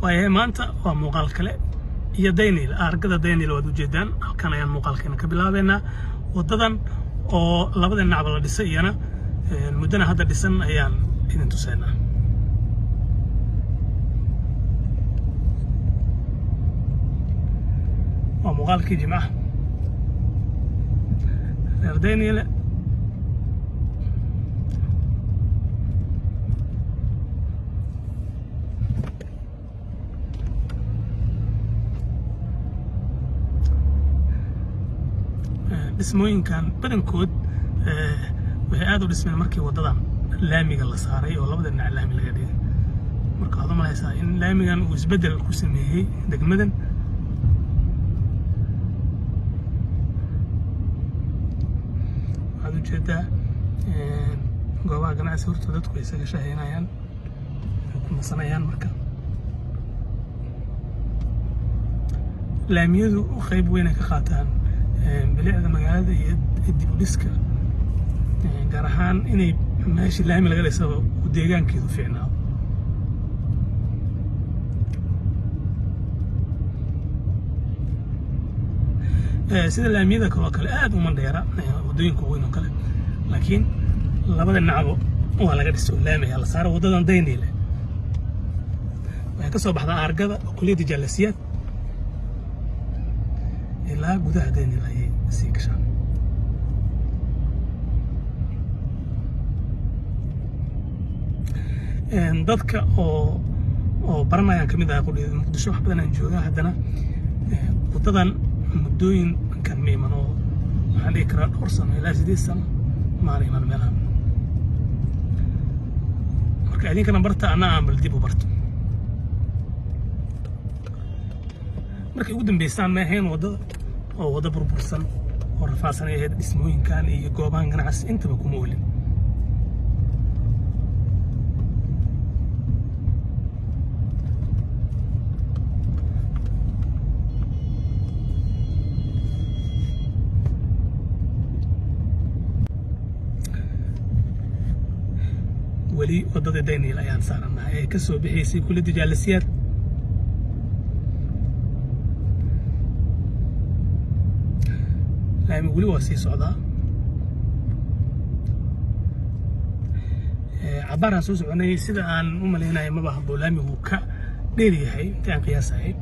Waayahay, maanta waa muuqaal kale iyo Dayniile, aargada Dayniile waad ujeedaan. Halkan ayaan muuqaalkeena ka bilaabeynaa. Waddadan oo labada dhinacba la dhisay, iyana muddana hadda dhisan, ayaan idin tuseynaa. Waa muuqaalkii Jimcaha, reer Dayniile. Dhismooyinkan badankood waxay aad u dhismeen markii waddadan laamiga la saaray oo labada dhinac laami laga dhigay. Marka waxaad u malaysaa in laamigan uu isbeddel ku sameeyey degmadan. Waxaad ujeedaa goobaha ganacsi horta dadku ay isaga shahaynayaan, ay ku nasanayaan. Marka laamiyadu qayb weyn ay ka qaataan bilicda magaalada iyo dib u dhiska, gaar ahaan inay meeshii laami laga dhisaba uu deegaankeedu fiicnaado. Sida laamiyada kale oo kale aad uma dheera waddooyinka waaweyn oo kale, laakiin labada dhinacba waa laga dhisay oo laami ayaa la saaray. Waddadan Dayniile waxay ka soo baxdaa aargada oo kuliyadda Jaalasiyaad ilaa gudaha Dayniile ayay sii gashaa. Dadka oo baranayaan kamid ah qudheeda Muqdisho wax badan aan joogaa, haddana waddadan muddooyinkan ma iman, oo waxaan dhihi karaa dhowr sano ilaa 8 sano maana iman meelahan. Marka idinkana barta, anna aan bal dib u barto. Markay ugu dambeysaan ma ahayn waddada oo waddo burbursan oo rafaadsan ay ahayd. Dhismooyinkan iyo goobahan ganacsi intaba kuma olin. Weli waddadii Dayniile ayaan saaranahay ee ka soo bixaysay kuliyadda Jaalasiyaad. Laami weli waa sii socdaa. Cabaaraan soo soconay, sida aan u malaynayo maba habbo laamigu ka dheer yahay intii aan qiyaasayay,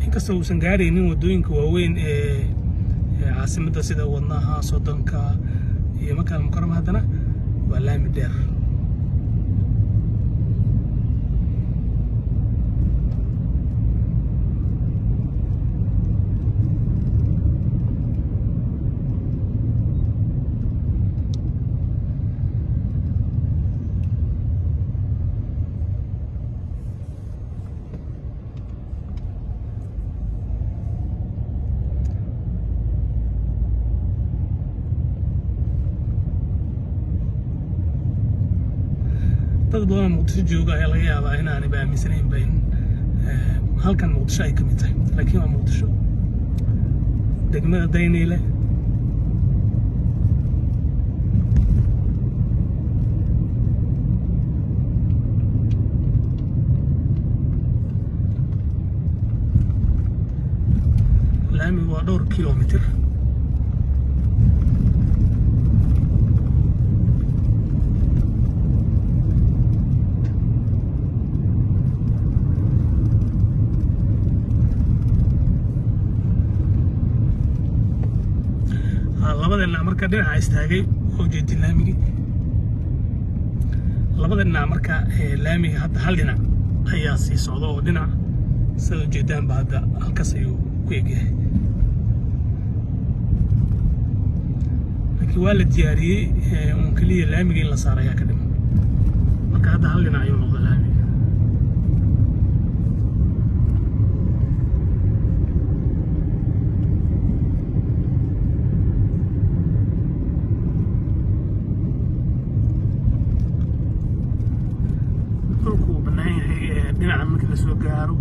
inkastoo uusan gaaraynin waddooyinka waaweyn ee caasimadda sida Wadnaha, Soddonka iyo Maka Almukarama, haddana waa laami dheer. Dad badan oo Muqdisho jooga ayaa laga yaabaa inaanayba aaminsanaynba in halkan Muqdisho ay ka mid tahay, laakiin waa Muqdisho, degmada Dayniile. Laamigu waa dhowr kilomitir. Labada dhinac marka dhinaca istaagay oo jeedin laamigii labada dhinac. Marka laamiga hadda hal dhinac ayaa sii socda, oo dhinac sida ujeedaanba hadda halkaas ayuu ku egyahay, laakiin waa la diyaariyey uun keliya laamiga in la saaro ayaa ka dhiman. Marka hadda hal dhinac ayuu noqda laamiga. Dhulku wuu bannaan yahay dhinacan markii lasoo gaaro.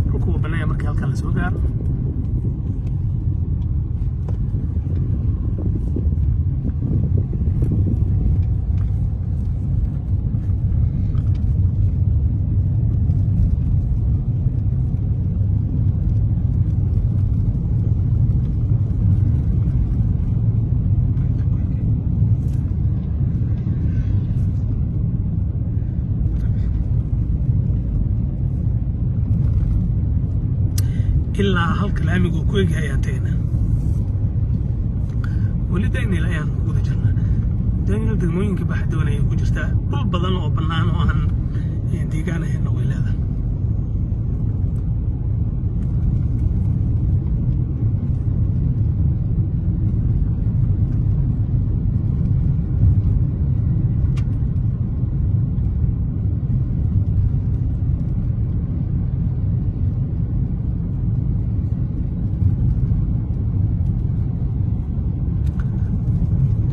Dhulku wuu bannaan yahay markii halkan lasoo gaaro. Ilaa halka laamigu uu ku egyahay ayaan tegaynaa. Weli Daniel ayaan ku guda jirnaa. Daniel degmooyinka baxdoon ayay ku jirtaa. Dhul badan oo bannaan oo aan deegaan ahaynna way leedahay.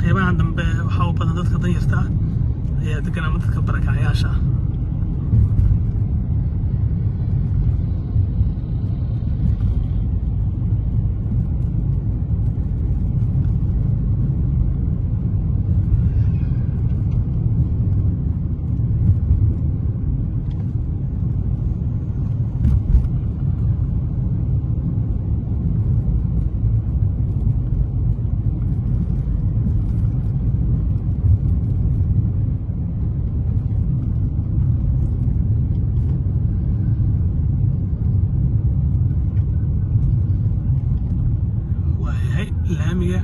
Qeybahan dambe waxaa u badan dadka danyarta ah ayaa degan ama dadka barakacayaasha ah. Waayahay, laamiga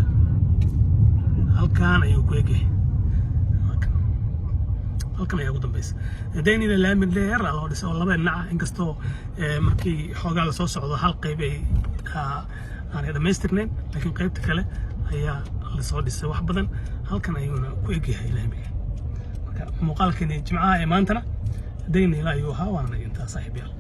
halkan ayuu ku egyahay. Halkan ayaa ugu dambeysa. Daynila laami dheer aa loo dhisay oo laba dhinac ah, inkastoo markii xoogaa lasoo socdo hal qayb ay aanay dhammaystirnayn, laakiin qaybta kale ayaa lasoo dhisay wax badan. Halkan ayuuna ku egyahay laamiga. Marka muuqaalkani Jimcaha ee maantana Daynila ayuu ahaa. Waana naga intaa, saaxiibayaal.